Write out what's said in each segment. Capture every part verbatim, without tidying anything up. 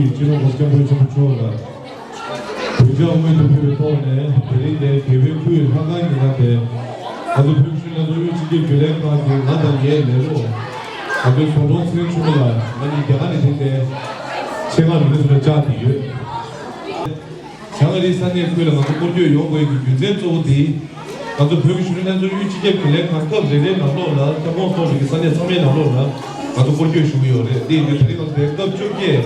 སྤྱི་ནོར་༸གོང་ས་༸སྐྱབས་མགོན་ཆེན་པོ་མཆོག་ལ་གུས་ཕྱག་སྔོན་དུ་ཕུལ་བའི་ཐོག་ནས། དེ་རིང་འདིར་རྒྱལ་བའི་ཁུལ་ལྷ་ཁང་གི་ནང་དུ་ང་ཚོ་བོད་ཀྱི་གཞོན་ནུ་ལྷན་ཚོགས་དབུས་སྤྱི་ཁྱབ་རྒྱུན་ལས་ཁང་གིས་ང་དང་ངའི་ལས་རོགས་ང་ཚོའི་ཟུང་དྲུང་ཚེ་རིང་ཕྱུག་མོ་ལགས་ང་གཉིས་རྒྱ་གར་ནས་དེ་འདྲའི་ཆེད་མངགས་མི་སྣ་ཚོ་ལ་བཅར་ཏེ་ཡོད། བྱང་ཨ་རིའི་ས་གནས་ཁུལ་ལ་ང་ཚོ་སྐོར་སྐྱོད་ཡོང་དགོས་ཀྱི་རྒྱུ་མཚན་གཙོ་བོ་དེ། ང་ཚོ་བོད་ཀྱི་གཞོན་ནུ་ལྷན་ཚོགས་དབུས་སྤྱི་ཁྱབ་རྒྱུན་ལས་ཁང་སྐབས་རེ་རེའི་ནང་ལོགས་ལ་ཁྱབ་ཁོངས་སོགས་ཀྱི་ས་གནས་ཚང་མའི་ནང་ལོགས་ལ་ང་ཚོ་སྐོར་སྐྱོད་ཞུ་གི་ཡོད་རེད། དེ་ཡིན་དུས་དེ་རིང་ང་ཚོ་དེ་སྐབས་བཅོ་བརྒྱད་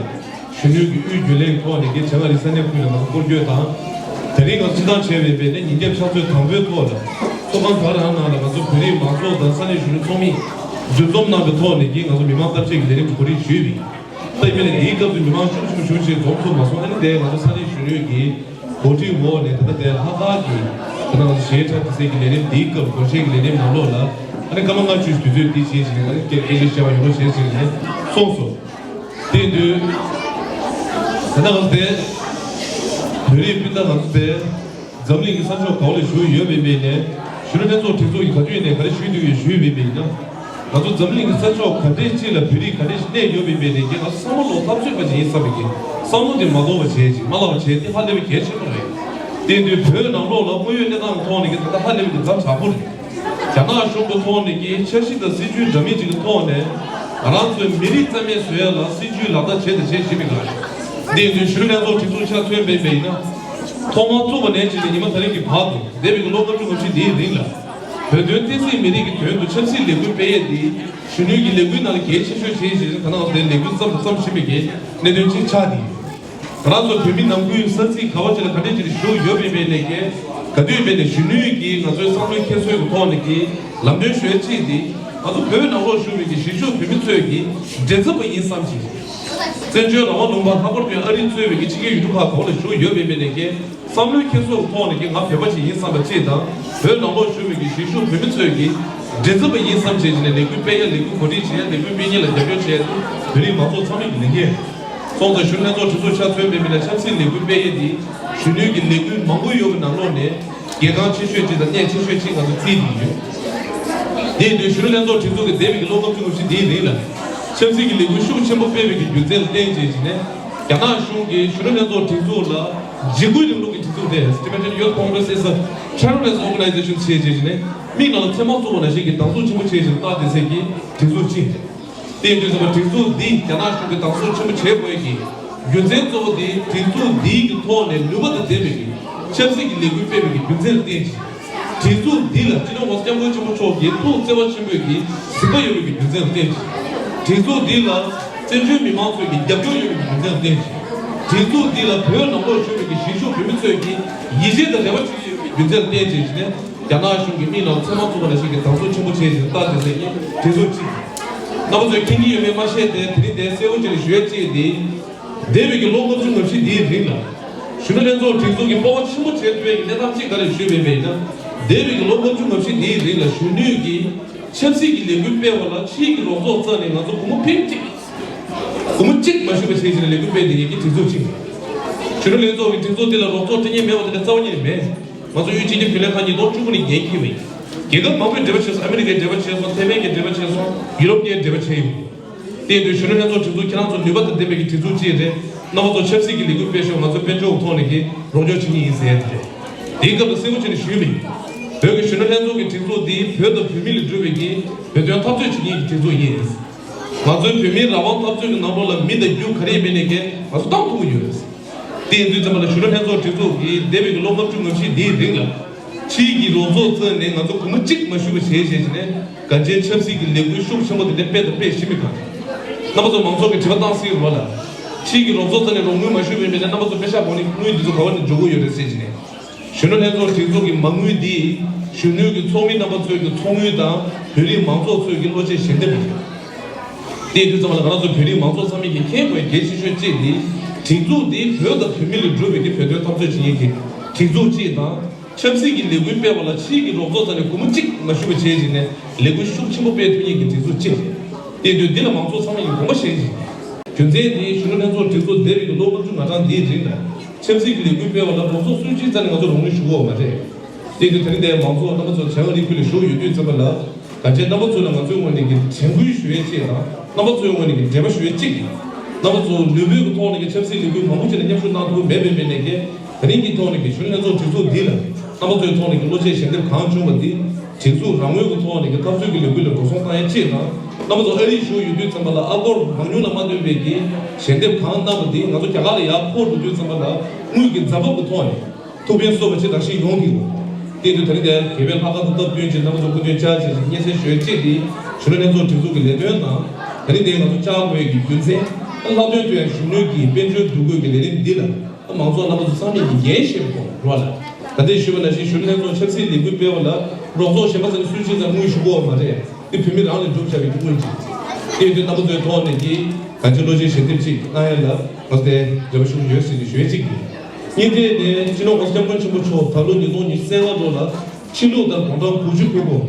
གཞོན་ནུའི་གི་དབུས་རྒྱུན་ལས་ཀྱི་ཐོག་ནས་ཀྱི་བྱང་ཨ་རིའི་ས་གནས་ཁུལ་ལ་ང་ཚོ་སྐོར་སྐྱོད་དང་། དེ་རིང་ང་ཚོ་སྤྱི་བཏང་བྱས་པའི་བས་ནས་ཉིན་རྒྱབ་ཕྱག་ཚོད་དང་པོའི་ཐོག་ལ་ཚོགས་ཁང་ག་རང་ནང་ལ་ང་ཚོ་བོད་རིགས་མང་ཚོགས་དང་ས་གནས་གཞོན་ནུ་ཚོགས་མི་འདུ་འཛོམས་གནང་བའི་ཐོག་ནས་ཀྱི་ང་ཚོ་མི་མང་བསྟར་ཆེད་ཀྱི་ལས་རིམ་གོ་སྒྲིག་ཞུས་པ་ཡིན། ད་ཡིན་ནའི་འདིའི་སྐབས་སུ་མི་མང་ཤུགས་ཆེན་པོ་ཞེ་པོ་ཅིག་འཛོམས་ཐུབ་མ་སོང་། ཨ་ནི་དེ་ང་ཚོ་ས་གནས་གཞོན་ནུའི་གི་འགོ་ཁྲིད་འོག་ནས་ད་ལྟ་དེ་ལྷག་དཀར་གྱི་ད་ལྟ་ང་ཚོ་གཞན་གྲས་དེ་ཚོའི་གི་ལས་རིམ་འདིའི་སྐབས་སྒོ་ཕྱེ་གི་ལས་རིམ་ནང་ལོགས་ལ་ཨ་ནི་སྐར་མ་ལྔ་བཅུ་དུས་ཚོད་འདི་བྱེད་བཞིན་ནས་ཨ་ནི་སྐད་སྐད་ཆ་བཤད་པ་ཡོང་རོགས་བྱེད་ཟེར་ནས་གསུངས་སོང་། དེ་དུས་ད་ལྟ་ང་ཚོ་དེ་བོད་རིགས་སྤུན་ཟླ་ང་ཚོ་དེ། འཛམ་གླིང་གི་ས་ཕྱོགས་གང་ལ་བཞུགས་ཡོད་པའི་མི་ནས་གཞོན་ནུ་ལྷན་ཚོགས་སྒྲིག་འཛུགས་ཀྱི་ག་དུས་ནས་ག་རེ་ཞུས་འདུག་ཡོད་ཞུས་པའི་མི་ཡིན་ན། ང་ཚོ་འཛམ་གླིང་གི་ས་ཕྱོགས་ག་འདྲས་ཅིག་ལ་བོད་རིགས་ག་འདྲས་ཤིག་གནས་ཡོད་པའི་མི་ནས་ཀྱི་ང་ཚོ་བསམ་བློ་ལོག་འཐབ་རྩོད་པ་ཅིག་ཡིན་བསམ་པའི་གི་བསམ་བློ་དེ་མ་དོར་བ་བྱས་ཅིག་མ་བརླག་པ་བྱས་དེ་ཧ་ལས་པའི་གལ་ཆེན་པོ་རེད། དེ་དུས་བོད་ནང་ལོགས་ལ་དངོས་ཡོད་གནས་སྟངས་ཐོག་ནས་ཀྱི་ད་ལྟ་ཧ་ལས་པའི་གི་ཛ་དྲག་པོ་རེད། རྒྱ་ནག་གཞུང་གི་ཐོག་ནས་ཀྱི་འཆར་གཞི་དང་སྲིད་ཇུས་འདྲ་མིན་ཅིག་གི་ཐོག་ནས་ང་རང་ཚོའི་མི་རིགས་རྩ་མེད་བཟོ་ཡ་ལ་སྲིད་ཇུས་ལག་བསྟར་བྱས་དང་བྱེད་བཞིན་པའི་སྒང་རེད། དེ་ཡིན་དུས་གཞོན་ནུ་ལྷན་ཚོགས་སྒྲིག་འཛུགས་ཆ་མཚོན་པའི་མི་ཡིན་ན། ཐོག་མར་བཙུགས་པ་ནས་བྱས་ནས་ཉི་མ་ད་རེས་ཀྱི་བར་དུ་འདས་པའི་གི་ལོ་ལྔ་བཅུ་ང་བཞི་འདིའི་རིང་ལ། བོད་དོན་བསྟན་སྲིད་མི་རིགས་ཀྱི་དོན་དུ་ཆབ་སྲིད་ལས་འགུལ་སྤེལ་ཡས་འདི་གཞོན་ནུའི་གི་ལས་འགུལ་ནང་ལ་གལ་ཆེ་ཤོས་བྱས་བྱས་ནས་ད་ནང་དེ་ལས་འགུལ་བརྩམས་དང་བརྩམ་བཞིན་པའི་གི་གནད་དོན་ཅིག་ཆགས་ཏེ་ཡོད། ང་རང་ཚོ་བོད་མི་ནང་ཁུལ་ས་ཚིགས་ག་བ་ཅིག་ལ་ག་འདྲས་ཅིག་བཞུགས་ཡོད་པའི་མི་ནས་ཀྱི་ག་དུས་མི་ནས་གཞོན་ནུའི་གི་ང་ཚོའི་བསམ་བློའི་འཁྱེར་སོའི་གི་ཐོག་ནས་ཀྱི་ལམ་སྟོན་ཞུ་ཡས་ཅིག་འདི་ང་ཚོ་བོད་ནང་ལོགས་བཞུགས་པའི་གི་གཞིས་བཞུགས་བོད་མི་ཚོས་ཀྱི་མགྲིན་ཚབ་པ་ཡིན་བསམ་གྱི། བཙན་བྱོལ་རང་དབང་ལུང་པ་ལྷག་པར་དུ་ཨ་རི་གཙོས་པའི་གི་ཕྱི་རྒྱལ་ཡུལ་གྲུ་ཁག་གང་ལ་བཞུགས་ཡོད་པའི་མི་ནས་ཀྱི་བསམ་བློའི་འཁྱེར་སོ་ཐོག་ནས་ཀྱི་ང་བོད་པ་ཞིག་ཡིན་བསམ་པ་གཅིག་དང་། བོད་ནང་ལོགས་བཞུགས་པའི་གི་གཞིས་བཞུགས་བོད་མི་ཚོས་ཀྱི་མགྲིན་ཚབ་པ་ཡིན་བསམ་བྱས་ཀྱི་ནས་ལས་འགུལ་སྤེལ་ཡ་ལས་འགུལ་གོ་སྒྲིག་བྱེད་ཡ་ལས་འགུལ་སྤེལ་མཁན་ལ་རྒྱབ་སྐྱོར་བྱེད་ཡ་དེ་བོད་རིགས་མང་ཚོགས་ཚང་མའི་གི་ལས་འགན། སོང་ཙང་གཞོན་ནུ་ལྷན་ཚོགས་གྲོས་ཚོགས་ཆ་མཚོན་པའི་མི་ལ་ཆབ་སྲིད་ལས་འགུལ་སྤེལ་ཡས་འདི་གཞོན་ནུའི་གི་ལས་འགུལ་མང་པོ་ཡོད་པའི་ནང་ལོགས་ནས་གལ་འགངས་ཆེ་ཤོས་གཅིག་དང་གནད་ཆེ་ཤོས་གཅིག་ང་ཚོ་བརྩིས་ཏེ་ཡོད། དེ་ཡིན་དུས་གཞོན་ནུ་ལྷན་ཚོགས་གྲོས་ཚོགས་ཀྱི་འདས་པའི་གི་ལོ་ལྔ་བཅུ་ང་བཞི་འདིའི་རིང་ལ་ཆབ་སྲིད་ཀྱི་ལས་འགུལ་ཤུགས་ཆེན་པོ་སྤེལ་བའི་གི་རྒྱུ་མཚན་ལ་བརྟེན་བྱས་ཀྱི་ནས་རྒྱ་ནག་གཞུང་གིས་གཞོན་ནུ་ལྷན་ཚོགས་གྲོས་ཚོགས་ལ་འཇིགས་སྐུལ་རིང་ལུགས་ཀྱི་གྲོས་ཚོགས་དེ་Tibetan Youth Congress is a terrorist organization ཞེས་བྱས་ཀྱི་ནས་མིག་ནང་ལ་ཚེར་མ་བཙུགས་པ་ནང་བཞིན་གྱི་སྡང་ཟུག་ཆེན་པོ་བྱས་ཀྱི་ནས་བཏགས་ཏེ་ཟེར་གྱི་གྲོས་ཚོགས་གཅིག་དེ་ཡིན་དུས་ཙམ་པ་སྒྲིག་འཛུགས་འདི་རྒྱ་ནག་གཞུང་གིས་སྡང་ཟུག་ཆེན་པོ་བྱེད་དགོས་ཀྱི་རྒྱུ་མཚན་གཙོ་བོ་དེ་སྒྲིག་འཛུགས་འདིའི་གི་ཐོག་ནས་ནུས་པ་དང་ལྡན་པའི་གི་ཆབ་སྲིད་ཀྱི་ལས་འགུལ་སྤེལ་བའི་གི་རྒྱུ་མཚན་ལ་བརྟེན་ཅིང་། སྒྲིག་འཛུགས་འདི་ལ་སྤྱི་ནོར་༸གོང་ས་༸སྐྱབས་མགོན་ཆེན་པོ་མཆོག་གི་ཐུགས་བརྩེ་བ་ཆེན་པོས་ཀྱི་གཟིགས་པ་ཡོད་པའི་གི་རྒྱུ་མཚན་ལ་བརྟེན་ཅིང་། སྒྲིག་འཛུགས་འདི་ལ་བཙན་བྱོལ་མི་མང་ཚོས་ཀྱི་རྒྱབ་སྐྱོར་ཡོད་པའི་གི་རྒྱུ་མཚན་ལ་བརྟེན་ཅིང་། སྒྲིག་འཛུགས་འདི་ལ་བོད་ནང་ལོགས་བཞུགས་པའི་གི་གཞིས་བཞུགས་བོད་མི་ཚོས་ཀྱི་ཡིད་ཆེས་དང་རེ་བ་བྱེད་ཀྱི་ཡོད་པའི་རྒྱུ་མཚན་ལ་བརྟེན་ཅིང་ནས། རྒྱ་ནག་གཞུང་གིས་མིག་ནང་ཚེར་མ་བཙུགས་པ་ནང་བཞིན་གྱི་སྡང་ཟུག་ཆེན་པོ་བྱས་ཤིང་ལྟ་དེ་ཟེར་གྱི་དེ་ཚོ་གཅིག་རྣམ་པ་ཚོས་མཁྱེན་གྱི་ཡོད་མེད་མ་ཤེས་ཏེ་དེ་རིང་དེ་གསལ་བོ་བྱས་ནས་ཞུ་ཡ་གཅིག་འདི། འདས་པའི་གི་ལོ་ལྔ་བཅུ་ང་བཞི་འདིའི་རིང་ལ། གཞོན་ནུ་ལྷན་ཚོགས་སྒྲིག་འཛུགས་ཀྱིས་སྤོབས་པ་ཆེན་པོ་བྱས་ཐུབ་ཡ་གི་གནས་སྟངས་གཅིག་ག་རེ་ཞུས་པ་ཡིན་ན། འདས་པའི་གི་ལོ་ལྔ་བཅུ་ང་བཞི་འདིའི་རིང་ལ་གཞོན་ནུས་ཀྱིས་ཆབ་སྲིད་ཀྱི་ལས་འགུལ་སྤེལ་བ་ལ་ཕྱིའི་གི་རོགས་ཚོགས་རྩ་ནས་ང་ཚོ་སྒོར་མོ་ཕིང་གཅིག་སྒོར་མོ་གཅིག་མ་ཞུས་པ་བྱས་བྱས་ནས་ལས་འགུལ་སྤེལ་བསྡད་མཁན་གྱི་སྒྲིག་འཛུགས་གཅིག་གཞོན་ནུ་ལྷན་ཚོགས་ཀྱི་སྒྲིག་འཛུགས་དེ་ལ་རོགས་ཚོགས་སྤྲད་མཁན་མེད་པ་དེ་འདྲ་རྩ་བ་ཉིད་ནས་མེད། ང་ཚོ་དབུས་སྤྱི་ཁྱབ་རྒྱུན་ལས་ཁང་གཉིས་སྟོང་བཅུ་དགུ་ནས་འགན་འཁྱེར་བ་ཡིན། རྒྱལ་ཁབ་མང་པོས་འབྲེལ་བ་བྱས་སོང་། ཨ་མི་རི་ཀས་འབྲེལ་བ་བྱས་སོང་། ཡུ་རོབ་ཀྱིས་འབྲེལ་བ་བྱས་སོང་། ཡུ་རོབ་ཀྱིས་འབྲེལ་བ་བྱས་ཡོད། དེ་ཡིན་དུས་གཞོན་ནུ་ལྷན་ཚོགས་སྒྲིག་འཛུགས་ཁྱེད་རང་ཚོ་ནུས་པ་དང་ལྡན་པའི་གི་སྒྲིག་འཛུགས་ཅིག་རེད། རྣམ་པ་ཚོ་ཆབ་སྲིད་ཀྱི་ལས་འགུལ་སྤེལ་ཤོག་ང་ཚོ་དཔལ་འབྱོར་ཐོག་ནས་ཀྱི་རོགས་སྐྱོར་བྱེད་ཀྱི་ཡིན་ཟེར་ཡ་དེ་རེད། དེའི་སྐབས་ལ་གསལ་པོ་བྱས་ནས་ཞུས་པ་ཡིན། བོད་ཀྱི་གཞོན་ནུ་ལྷན་ཚོགས་ཀྱི་སྒྲིག་འཛུགས་འདི་བོད་དང་བོད་མི་ལས་གྲུབ་པའི་གི་བོད་དོན་འཐབ་རྩོད་བྱེད་མཁན་གྱི་སྒྲིག་འཛུགས་ཡིན། ང་ཚོའི་བོད་མིའི་རང་དབང་འཐབ་རྩོད་ཀྱི་ནང་ལོགས་ལ་མི་དང་རྒྱུ་ག་རེ་ཡིན་མིན་ནས་ཀྱི་ང་ཚོ་བཏང་ཐུབ་ཀྱི་ཡོད་རེད། དེ་ཡིན་དུས་ཙམ་པ་ལ་གཞོན་ནུ་ལྷན་ཚོགས་སྒྲིག་འཛུགས་ཀྱིས་འདས་པའི་གི་ལོ་ལྔ་བཅུ་ང་བཞི་འདིའི་རིང་ལ་ཕྱིའི་གི་རོགས་ཚོགས་བཙལ་ནས་ང་ཚོ་སྒོར་མོ་གཅིག་མ་ཞུས་པ་བྱས་བྱས་བྱས་ནས་གང་ཅིའི་ཆབ་སྲིད་ཀྱི་ལས་འགུལ་ཤུགས་ཆེན་པོ་དེ་འདྲ་སྤེལ་དང་སྤེལ་བཞིན་པའི་སྒང་། རྣམ་པ་ཚོ་མང་ཚོགས་ཀྱིས་དྲི་བ་བཏང་སྲིད་རོགས་ལ། ཕྱིའི་གི་རོགས་ཚོགས་བཙལ་ནས་རོགས་དངུལ་མ་ཞུས་པའི་མི་ལ་རྣམ་པ་ཚོ་པེ་ཤག་བོ་ནི་དངུལ་འདི་ཚོ་ག་བ་ནས་འཇོག་གི་ཡོད་རེད་ཟེར་བྱས་ནས། གཞོན་ནུ་ལྷན་ཚོགས་སྒྲིག་འཛུགས་ཀྱི་མ་དངུལ་འདི་གཞོན་ནུའི་གི་ཚོགས་མི་རྣམ་པ་ཚོའི་གི་ཚོགས་དངུལ་དང་བོད་རིགས་མང་ཚོགས་ཚོའི་གི་བློ་ཆེ་ཞལ་འདེབས་རེད། དེ་ཡིན་དུས་ཙམ་པ་ལ་ང་རང་ཚོ་བོད་རིགས་མང་ཚོགས་ཚང་མས་ཀྱི་མཁྱེན་དགོས་གལ་ཆེ་ཤོས་གཅིག་ནི། སྒྲིག་འཛུགས་འདི་བོད་དང་བོད་མི་ལས་གྲུབ་པའི་གི་བོད་དོན་འཐབ་རྩོད་བྱེད་མཁན་གྱི་སྒྲིག་འཛུགས་གཅིག་དང་། ཆབ་སྲིད་ཀྱི་ལས་འགུལ་སྤེལ་བ་ལ་ཕྱིའི་གི་རོགས་ཚོགས་རྩ་ནས་སྒོར་མོ་གཅིག་མ་ཞུ་བ་བྱས་བྱས་ནས་ལས་འགུལ་ཤུགས་ཆེན་པོ་སྤེལ་ཐུབ་མཁན་གྱི་སྒྲིག་འཛུགས་གཅིག་རེད། དེ་དུས་འདི་ལ་མང་ཚོགས་ཚང་མ་ཡིས་དགོངས་པ་བཞེས་ཤིང་། རྒྱུ་མཚན་དེ་གཞོན་ནུ་ལྷན་ཚོགས་སྒྲིག་འཛུགས་འདས་པའི་གི་ལོ་ལྔ་བཅུ་ང་གྲངས་འདིའི་རིང་ལ་ཆབ་སྲིད་ཀྱི་ལས་འགུལ་སྤེལ་བ་ལ་རོགས་ཚོགས་སུ་གཅིག་རྩ་ནས་ང་ཚོ་རོགས་དངུལ་ཞུ་གི་ཡོད་མ་རེད། དེ་དུས་དེ་རིང་འདིར་མང་ཚོགས་རྣམ་པ་ཚོ་བྱང་ཨ་རིའི་ཁུལ་ལ་བཞུགས་ཡོད་དུས་ཙམ་པ་ལ། ག་ཅི་རྣམ་པ་ཚོ་ལ་ང་ཚོའི་ངོས་ནས་ཀྱི་དྲན་སྐུལ་ཞུ་ཡས་གཅིག་དང་རྣམ་པ་ཚོའི་ངོས་ནས་ཀྱི་འབྲེལ་བ་ཞུ་ཡས་གཅིག་ཡིན། རྣམ་པ་ཚོ་ལུས་པོའི་གི་ཐོག་ནས་ཀྱི་ཆབ་སྲིད་ལས་འགུལ་མང་པོ་ཅིག་ལ་མཉམ་ཞུགས་གནང་ཐུབ་མེད་པའི་མི་ནས་ཀྱི་ད་རིང་གི་ཐོག་ནས་ཀྱི་གཞོན་ནུ་ལྷན་ཚོགས་སྒྲིག་འཛུགས་འདི་ལ་རྣམ་པ་ཚོའི་ཐོག་ནས་ཀྱི་བློ་ཆེ་ཞལ་འདེབས་གང་བྱུང་བ་འདི་སྒྲིག་འཛུགས་རང་ངོས་ཀྱི་ཐོག་ནས་ཀྱི་འཐབ་རྩོད་ཀྱི་ལས་འགུལ་ལ་འགྲོ་སོང་བཏང་ཡ་གཅིག་དང་། རྣམ་པ་ཚོ་ཨ་རིར་བཞུགས་ཡོད་དུས་ཙམ་པ་ལ་ཨ་སྒོར་མང་ཉུང་ལ་མ་ལྟོས་པའི་ཀྱི་ཞལ་འདེབས་གང་གནང་བ་འདི་ང་ཚོ་རྒྱ་གར་ལ་ཡར་འཕུར་འགྲོ་དུས་ཙམ་པ་ལ་དངུལ་གྱི་འཛའ་བབ་ཀྱི་ཐོག་ནས། ཐུགས་ཕན་གསོས་པ་ཅིག་རང་བཞིན་ཡོང་གི་ཡོད། དེ་དུས་ད་རིང་འདིར་རྒྱལ་བའི་ལྷག་དཀར་དང་སྟབས་བསྟུན་གྱིས་རྣམ་པ་ཚོ་སྐུ་མདུན་བཅར་བྱས་ཤིང་སྙན་སེང་ཞུ་ཡས་གཅིག་འདི་གཞོན་ནུ་ལྷན་ཚོགས་སྒྲིག་འཛུགས་ཀྱི་ལས་དོན་དང་། ད་རིང་འདིར་ང་ཚོ་བཅར་དགོས་ཡས་ཀྱི་རྒྱུ་མཚན། ལྷག་དོན་དུ་ཡང་གཞོན་ནུ་གི་དཔལ་འབྱོར་འདུ་འགོད་ཀྱི་ལས་རིམ་འདི་ལ་མང་ཚོགས་རྣམ་པ་ཚོ་ཚང་མས་ཀྱི་འགན་བཞེས་པ་དང་རོགས་ལ། ད་ལྟའི་ཞུས་པ་ནང་བཞིན་གཞོན་ནུ་ལྷན་ཚོགས་ཆབ་སྲིད་ལས་འགུལ་སྤེལ་བ་ལ་རོགས་ཚོགས་གཞན་པ་ཚོ་ནས་སུ་གཅིག་ཙམ་དངུལ་ཞུ་དགོས་པ་མ་རེད། དེ་བོད་མི་རང་ལས་སྒྲུབ་བྱ་བའི་དངུལ་ཅིག་དེ་དུས་རྣམ་པ་ཚོའི་ཐོག་ནས་ཀྱི་གང་ཅི་བློ་ཆེན་ཞལ་འདེབས་ཅིག་གནང་ཡ་ལ་ང་ཚོ་དེ་འབྲེལ་བ་ཞུ་གི་ཡོད་ཟེར་ནས་ཞུ་ཡ་གཅིག་ཡིན། གཉིས་ཐད་ནས་སྤྱི་ནོར་༸གོང་ས་༸སྐྱབས་མགོན་ཆེན་པོ་མཆོག་ད་ལོ་ཉིས་སྟོང་ཉི་ཤུ་རྩ་ལྔ་ལོ་ལ་ཕྱི་ལུགས་དང་དགུང་གྲངས་དགུ་བཅུ་ཕེབས་སྐོར།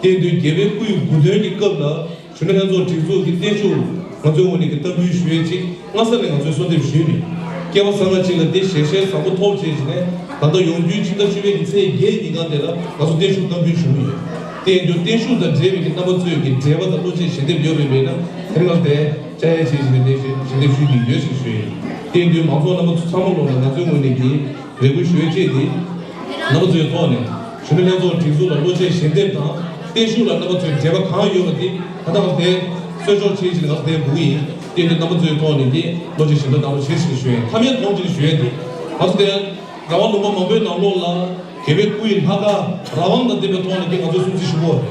དེ་དུས་རྒྱལ་བའི་སྐུའི་དགུང་སྟོན་གྱི་སྐབས་ལ་གཞོན་ནུ་ལྷན་ཚོགས་སྒྲིག་འཛུགས་ཀྱི་བརྟན་བཞུགས་ང་ཚོའི་ངོས་ནས་ཀྱི་བསྟར་འབུལ་ཞུ་ཡས་ཅིག་སྔ་ས་ནས་ང་ཚོས་གསོལ་འདེབས་ཞུས་ནས། སྐལ་བ་བཟང་ང་ཅིག་ལ་འདི་ཞལ་བཞེས་བཟང་པོ་ཐོབ་བྱས་ཀྱི་ནས་ད་ལྟ་ཡོང་རྒྱུའི་ཕྱི་ཟླ་བཅུ་པའི་གི་ཚེས་བརྒྱད་ཉིན་གང་དེ་ལ་ང་ཚོ་བརྟན་བཞུགས་གཏང་རྒྱུ་བྱུང་ཡོད། དེ་ཡིན་དུས་བརྟན་བཞུགས་དང་འབྲེལ་བའི་གི་རྣམ་པ་ཚོས་ཀྱི་འབྲེལ་བ་དང་བློ་ཆེན་ཞལ་འདེབས་ཡོད་པའི་མེད་ན་དེ་རིང་ལ་དེ་བཅར་ཡ་བྱས་ཀྱི་ནས་དེ་ཞལ་འདེབས་ཞུ་གི་ཡོད་ཅེས་ཞུ་ཡིན། དེ་ཡིན་དུས་མང་ཚོགས་རྣམ་པ་ཚོ་ཚང་མ་ལོག་ལ་ང་ཚོའི་ངོས་ནས་ཀྱི་རེ་སྐུལ་ཞུ་ཡ་གཅིག་དེ། རྣམ་པ་ཚོའི་ཐོག་ནས་གཞོན་ནུ་ལྷན་ཚོགས་སྒྲིག་འཛུགས་ལ་བློ་ཆེན་ཞལ་འདེབས་དང་བརྟན་བཞུགས་ལ་རྣམ་པ་ཚོའི་འབྲེལ་བ་གང་ཡོད་པ་དེ་ད་ལྟ་ང་ཚོ་དེ་གསོལ་ལྕོག་ཆེ་ཞིག་ང་ཚོ་དེ་འབུལ་གྱི་ཡིན། དེ་ཡིན་དུས་རྣམ་པ་ཚོའི་ཐོག་ནས་ཀྱི་བློ་ཆེན་ཞལ་འདེབས་གནང་རོགས་བྱེད་ཞེས་ཞུ་ཡིན། མཐའ་མའི་དོན་ཅིག་ཞུ་ཡ་དེ་ང་ཚོ་དེ་རང་དབང་ལུང་པ་མང་པོའི་ནང་ལོགས་ལ་རྒྱལ་བའི་སྐུ་ཡི་ལྷ་ཁང་རང་དབང་དང་ལྡན་པའི་ཐོག་ནས་ཀྱི་ང་ཚོས་སྲུང་བརྩི་ཞུ་དགོས།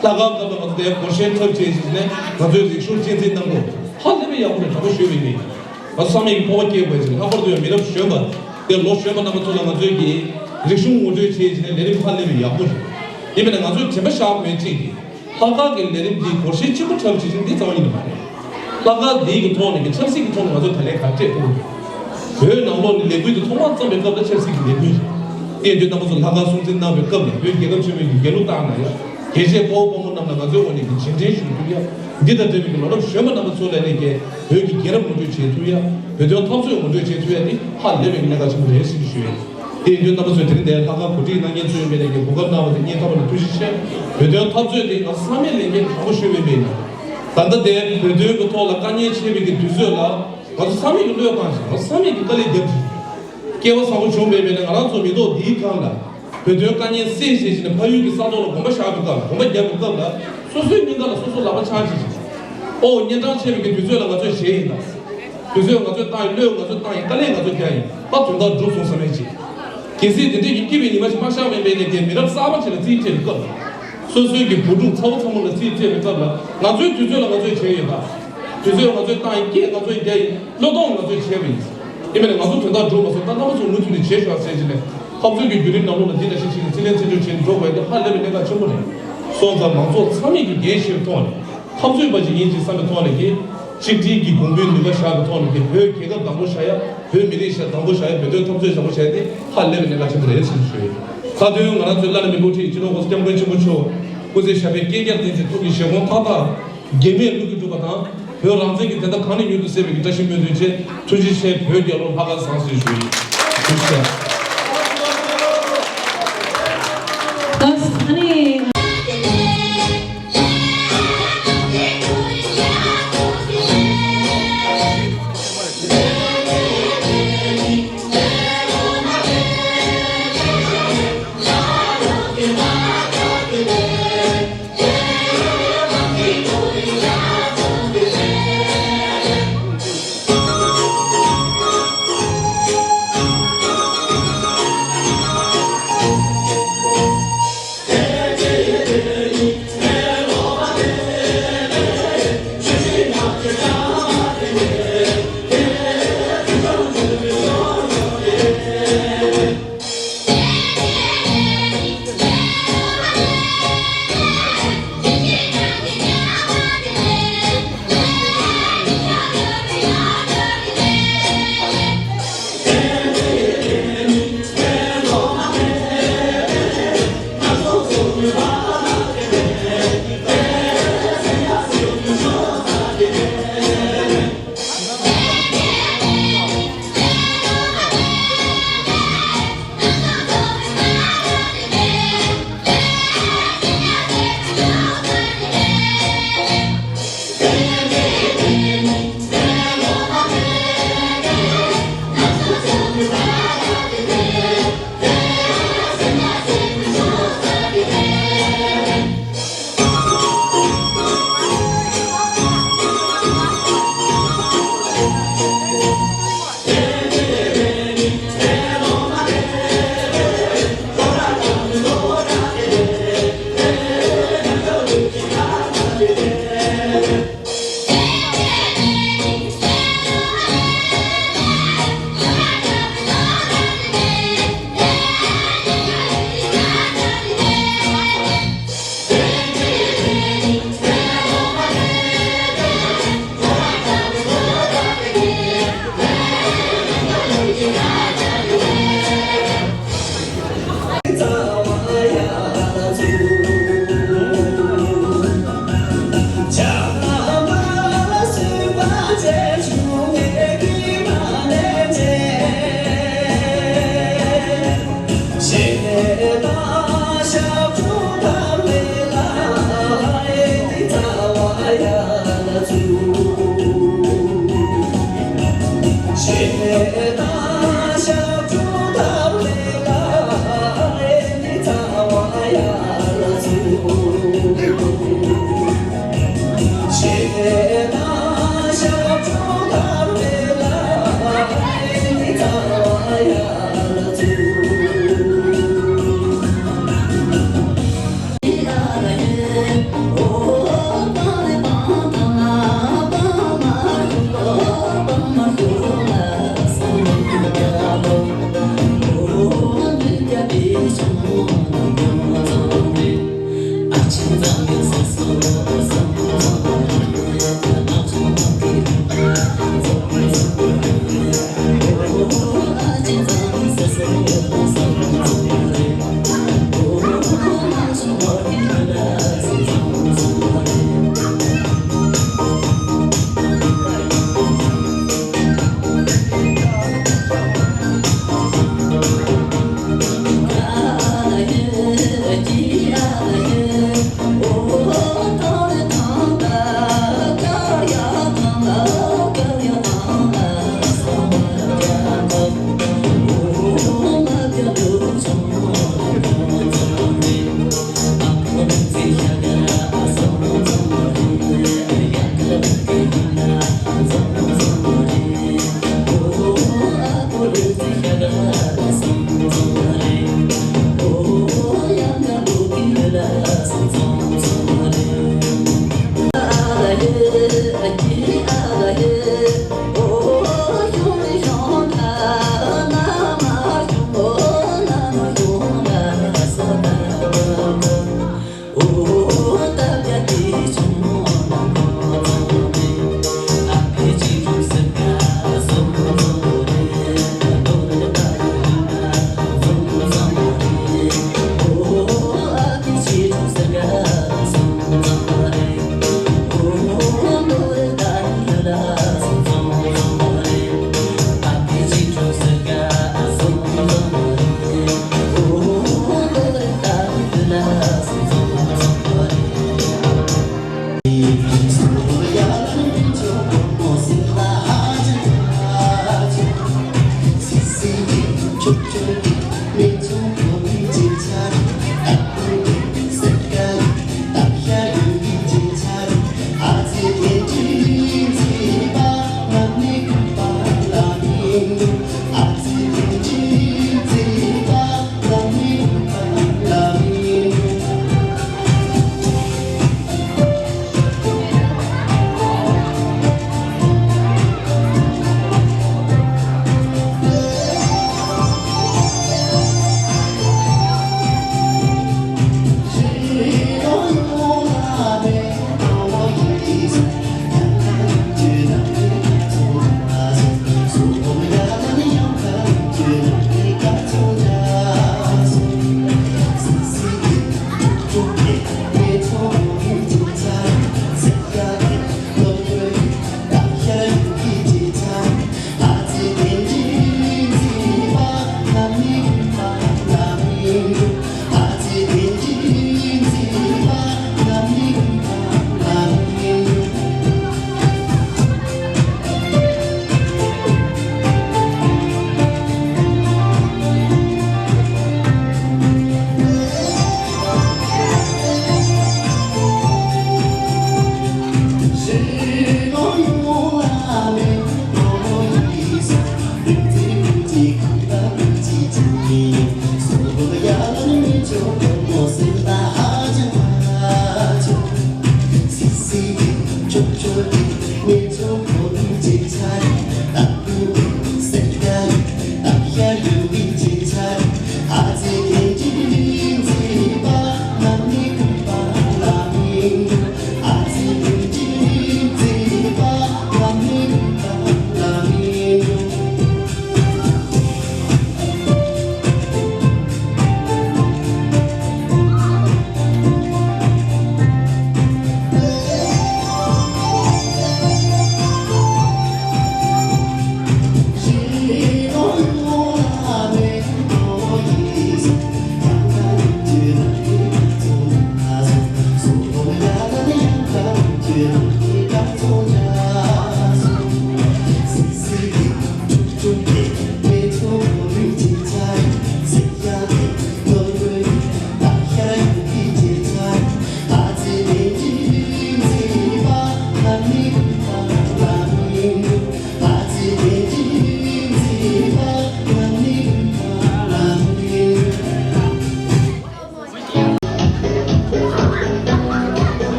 ལྷ་ཁང་སྐབས་ལ་ང་ཚོ་དེ་སྒོར་གཞས་འཁྲབ་བྱས་ཞིག་ནས་ང་ཚོའི་རིག་གཞུང་གཅེས་འཛིན་གནང་དགོས། ཧ་ལས་པའི་ཡག་པོ་རེད། དྲང་པོ་ཞུས་པ་ཡིན། ང་ཚོ་ཚང་མས་ཀྱི་སྤོབས་པ་སྐྱེ་དགོས་ཅིང་ལྷག་པར་དུ་ཡང་མི་རབས་གཞོན་པ་དེ་ལོ་གཞོན་པ་རྣམ་པ་ཚོ་ལ་ང་ཚོས་ཀྱི་རིག་གཞུང་ངོ་སྤྲོད་བྱས་ཀྱི་ནས་ལས་རིམ་ཧ་ལས་པའི་ཡག་པོ་རེད། ཡིན་པས་ན་ང་ཚོས་དྲན་པ་བཞག་དགོས་ཅིག་གི་ལྷག་དཀར་གྱི་ལས་རིམ་འདིའི་སྒོར་གཞས་གཅིག་པུ་འཁྲབ་བྱེད་ཀྱི་འདི་རྩ་བ་ཉིད་ནས་མ་རེད། ལྷག་དཀར་འདིའི་གི་ཐོག་ནས་ཀྱི་ཆབ་སྲིད་ཀྱི་ཐོག་ནས་ང་ཚོས་ད་ལན་ག་སྤྲད་ཐུབ་ཀྱི་རེད། བོད་ནང་ལོགས་ནས་ལས་འགུལ་འདི་ཐོག་མར་བརྩམས་པའི་སྐབས་ལ་ཆབ་སྲིད་ཀྱི་ལས་འགུལ་རེད། དེ་ཡིན་དུས་རྣམ་པ་ཚོ་ལྷག་དཀར་སྲུང་བརྩི་གནང་བའི་སྐབས་ལ་བོད་རྒྱལ་ཁབ་ཆེན་མོའི་གི་རྒྱལ་གླུ་བཏང་ན་ཡང་རྒྱལ་གཅེས་དཔའ་བོ་དཔའ་མོ་རྣམས་ལ་ང་ཚོའི་ངོས་ནས་ཀྱི་རྗེས་དྲན་ཞུ་ཐུབ་ཡ། འདི་དང་འབྲེལ་བའི་གི་ལོ་རབས་གཞོན་པ་རྣམ་པ་ཚོ་ལ་ནས་ཀྱི་བོད་ཀྱི་རྒྱལ་རབས་ངོ་སྤྲོད་བྱེད་ཐུབ་ཡ། བོད་དོན་འཐབ་རྩོད་ངོ་སྤྲོད་བྱེད་ཐུབ་ཡ་འདི་ཧ་ལས་པའི་གནད་འགག་ཆེན་པོ་རེད་ཟེར་གྱི་ཞུ་ཡ། དེ་ཡིན་དུས་རྣམ་པ་ཚོས་དེ་རིང་འདིར་ལྷག་དཀར་གོ་སྒྲིག་གནང་མཁན་ཚོའི་མི་ལ་ཀྱི་གོ་སྐབས་གནང་བ་དེ་སྙིང་ཐག་པ་ནས་ཐུགས་རྗེ་ཆེ། བོད་དོན་འཐབ་རྩོད་དེ་ང་ཚང་མས་ལས་འགན་དྲང་པོ་ཞུས་པའི་མི་ཡིན། ད་ལྟ་དེ་བོད་དོན་གྱི་ཐོག་ལ་དཀའ་ངལ་འཕྱད་པའི་གི་དུས་ཚོད་ལ་ང་ཚོ་ཚང་མས་ཀྱི་བློས་བཏང་ཞིང་ང་ཚོ་ཚང་མས་ཀྱི་དཀའ་ལས་བརྒྱབ་ཅིང་། སྐལ་བ་བཟང་པོ་བྱུང་བའི་མི་ལ་ང་རང་ཚོ་མི་ཐོག་འདིའི་སྒང་ལ་བོད་དོན་དཀའ་ངལ་སེལ་བྱེད་ཀྱི་ནས་ཕ་ཡུལ་གྱི་ས་ཐོག་ལ་གོམ་པ་བཞག་པའི་སྐབས་ལ་གོམ་པ་རྒྱབ་པའི་སྐབས་ལ་སོ་སོའི་སྙིང་ག་ལ་སོ་སོ་ལག་པ་འཆང་བྱེད་ཅིང་། ཨོ་གཉན་འཕྲང་ཆེ་བའི་གི་དུས་ཚོད་ལ་ང་ཚོས་བྱས་ཡིན་ད། དུས་ཚོད་ང་ཚོས་བཏང་ཡིན། བློས་ང་ཚོས་བཏང་ཡིན། དཀའ་ལས་ང་ཚོས་བརྒྱབ་ཡིན། ད་དོན་དག་འགྲུབ་སོང་བསམ་ཡས་ཅིག་གལ་སྲིད་དེ་འདྲའི་ཡིན་སྐྱིད་པའི་ཉི་མ་ཞིག་མ་ཤར་བའི་མེད་ནས་ཀྱི་མི་རབས་གསར་པ་ཞིག་ལ་རྩིས་སྤྲད་པའི་སྐབས་ལ། སོ་སོའི་གི་བུ་ཕྲུག་ཚ་བོ་ཚ་མོ་ལ་རྩིས་སྤྲད་པའི་སྐབས་ལ་ང་ཚོའི་དུས་ཚོད་ལ་ང་ཚོས་བྱས་ཡོད་ད། དུས་ཚོད་ང་ཚོས་བཏང་ཡིན། སྐད་ང་ཚོས་རྒྱག་ཡིན། བློས་གཏོང་ང་ཚོས་བྱས་པ་ཡིན། ཡིན་པས་ན་ང་ཚོ་དོན་དག་འགྲུབ་མ་སོང་། ད་རྣམ་པ་ཚོ་མུ་མཐུད་ནས་བྱེད་ཤོག་ཟེར་གྱི་ནས་འཐབ་རྩོད་ཀྱི་བརྒྱུད་རིམ་ནང་ལོགས་ལ་འདི་འདྲ་ཞིག་བྱས་ནས་རྩིས་ལེན་རྩིས་སྤྲོད་བྱས་ནས་འགྲོ་དགོས་ཡ་དེ་ཧ་ལས་པའི་གནད་འགག་ཆེན་པོ་རེད། སོང་ཙང་མང་ཚོགས་ཚང་མས་ཀྱི་འགན་བཞེས་པའི་ཐོག་ནས། འཐབ་རྩོད་པ་ཞིག་ཡིན་ཅིག་བསམ་པའི་ཐོག་ནས་ཀྱི། གཅིག་སྒྲིལ་གྱི་གོང་བུའི་ནུས་པ་བཞག་པའི་ཐོག་ནས་ཀྱི་བོད་རྒྱལ་ཁབ་དང་པོ་བཞག་ཡ། བོད་མི་རིགས་ཞབས་དང་པོ་བཞག་ཡ། བོད་དོན་འཐབ་རྩོད་དང་པོ་བཞག་ཡ་དེ་ཧ་ལས་པའི་གནད་འགག་ཆེན་པོ་རེད་ཟེར་ཞུ་ཡ་ཡིན། མཐའ་དོན་ང་རང་ཚོའི་བླ་ན་མེད་པའི་དབུ་ཁྲིད་སྤྱི་ནོར་༸གོང་ས་༸སྐྱབས་མགོན་ཆེན་པོ་མཆོག་སྐུ་ཚེ་ཞབས་པད་བསྐལ་བརྒྱར་བརྟན་ཅིང་ཐུགས་ཀྱི་བཞེད་དགོངས་མཐའ་དག་འགལ་མེད་ལྷུན་གྱིས་གྲུབ་པ་དང་། བོད་རང་བཙན་གྱི་བདེན་མཐའ་གང་ནས་མྱུར་དུ་གསལ་བའི་གི་བཀྲ་ཤིས་སྨོན་འདུན་བཅས། ཐུགས་རྗེ་ཆེ། བོད་རྒྱལ་ལོ་ལྷག་དཀར་བཟང་ཟེར་ཞུ་ཡི། ཐུགས་རྗེ་ཆེ།